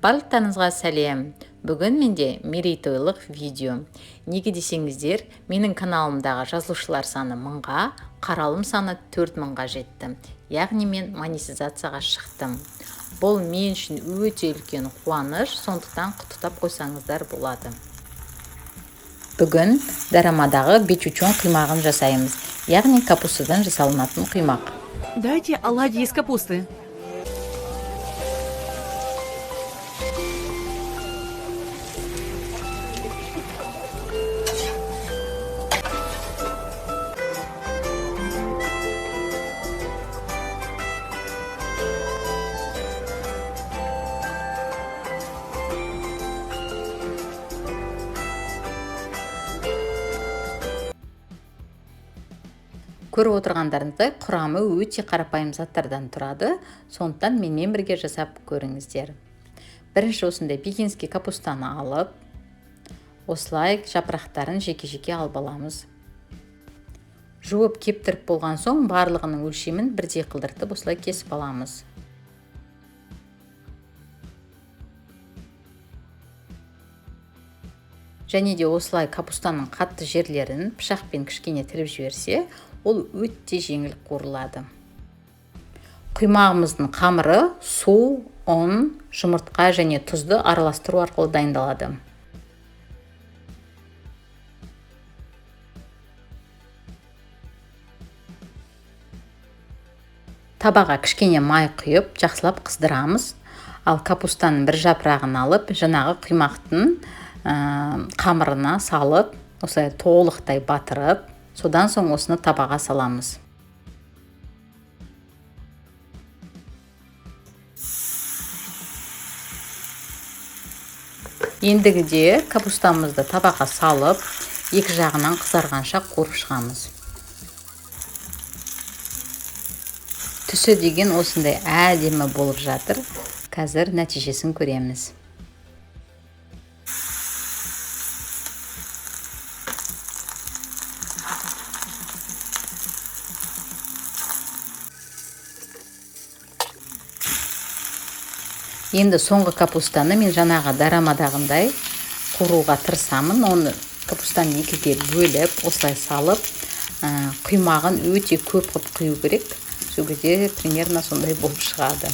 Барлықтарыңызға сәлем. Бүгін менде мерейтойлық видео. Неге десеңіздер, менің каналымдағы жазылушылар саны 1000-ға, қаралым саны 4000-ға жетті. Яғни мен монетизацияға шықтым. Бұл мен үшін өте үлкен қуаныш, сондықтан құттықтап қойсаңыздар болады. Бүгін дорамадағы бечучон құймағын жасаймыз. Яғни капустадан жасалынатын құймақ. Дайте оладьи из капусты. Көріп отырғандарыңыздай, құрамы өте қарапайым заттардан тұрады, сондықтан менімен бірге жасап көріңіздер. Бірінші осындай пекинский капустаны алып, осылай жапырақтарын жеке-жеке алып аламыз. Жуып кептіріп болған соң барлығының өлшемін бірдей қылдыртып осылай кесіп аламыз. Және де осылай капустаның қатты жерлерін пышақпен кішкене тіліп жіберсе, ол өте жеңіл қуырылады. Құймағымыздың қамыры су, ұн, жұмыртқа және тұзды араластыру арқылы дайындалады. Табаға кішкене май құйып, жақсылап қыздырамыз. Ал капустаның бір жапырағын алып, жаңағы құймақтың қамырына салып, осылай толықтай батырып, содан соң осыны табаға саламыз. Ендігіде капустамызды табаға салып, екі жағынан қызарғанша қуырып шығамыз. Түсі деген осындай әдемі болып жатыр. Қазір нәтижесін көреміз. Енді соңғы капустаны мен жаңағы дорамадағындай қуыруға тырысамын. Оны капустаны екіге бөліп, осылай салып, құймағын өте көп қылып құю керек. Сол кезде примерно сондай болып шығады.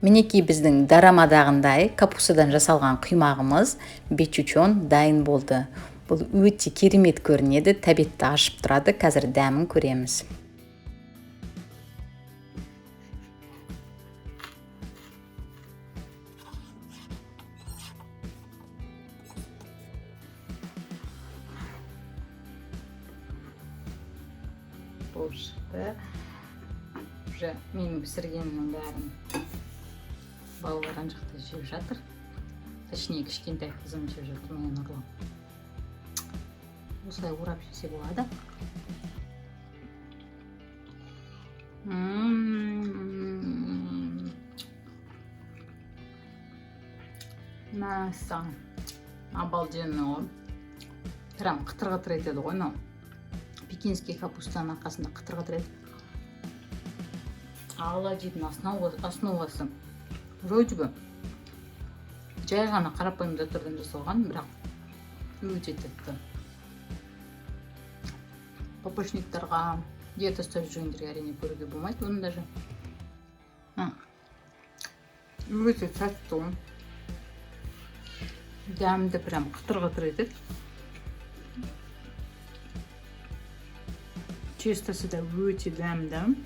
Мінекей біздің дорамадағындай капустадан жасалған құймағымыз бечучон дайын болды. Бұл өте керемет көрінеді, тәбетті ашып тұрады. Қазір дәмін көреміз. Болып шықты. Уже менің пісіргенімнің бәрін балалар ана жақта жеп жатыр. Точнее, кішкентай қызым жеп жатыр, менен ұрлап. Осылай орап жесе болады. Мәссаған. Обалденный ғой. Прям қытыр-қытыр етеді ғой мынау. Пекинский капустаның арқасында қытыр-қытыр етеді. Оладьидің основасы вроде бы жай ғана қарапайым заттардан жасалған, бірақ өте тәтті. Папочниктарға, диета ұстап жүргендерге әрине көруге болмайды оны даже. Өте тәтті ғой. Дәмді прям қытыр-қытыр етеді. Тестосы да өте дәмді.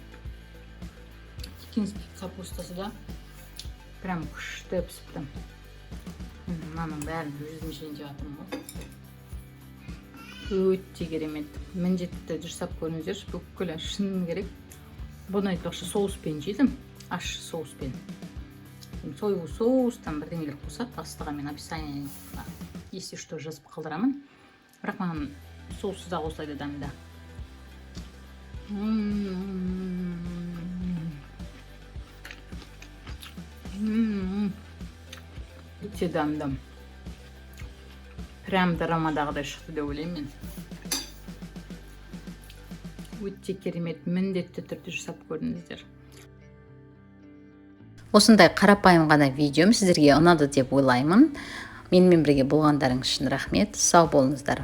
Пекинский капустасы да прям күшті пісіпті. Мынаның бәрін өзім жейін деп жатырмын ғой. Өте керемет. Міндетті жасап көріңіздерші, бүкіл шын керек. Бұны айтпақшы соуспен жедім, ащы соуспен. Соевый соус, там бірдеңелер қосады, астыға мен описание, если что, жазып қалдырамын. Бірақ маған соуссыз да осылай да дәмді. Өте дәмді, прям дорамадағыдай шықты деп ойлаймын мен. Өте керемет, міндетті түрде жасап көріңіздер. Осындай қарапайым ғана видеом сіздерге ұнады деп ойлаймын. Менімен бірге болғандарыңыз үшін рахмет, сау болыңыздар.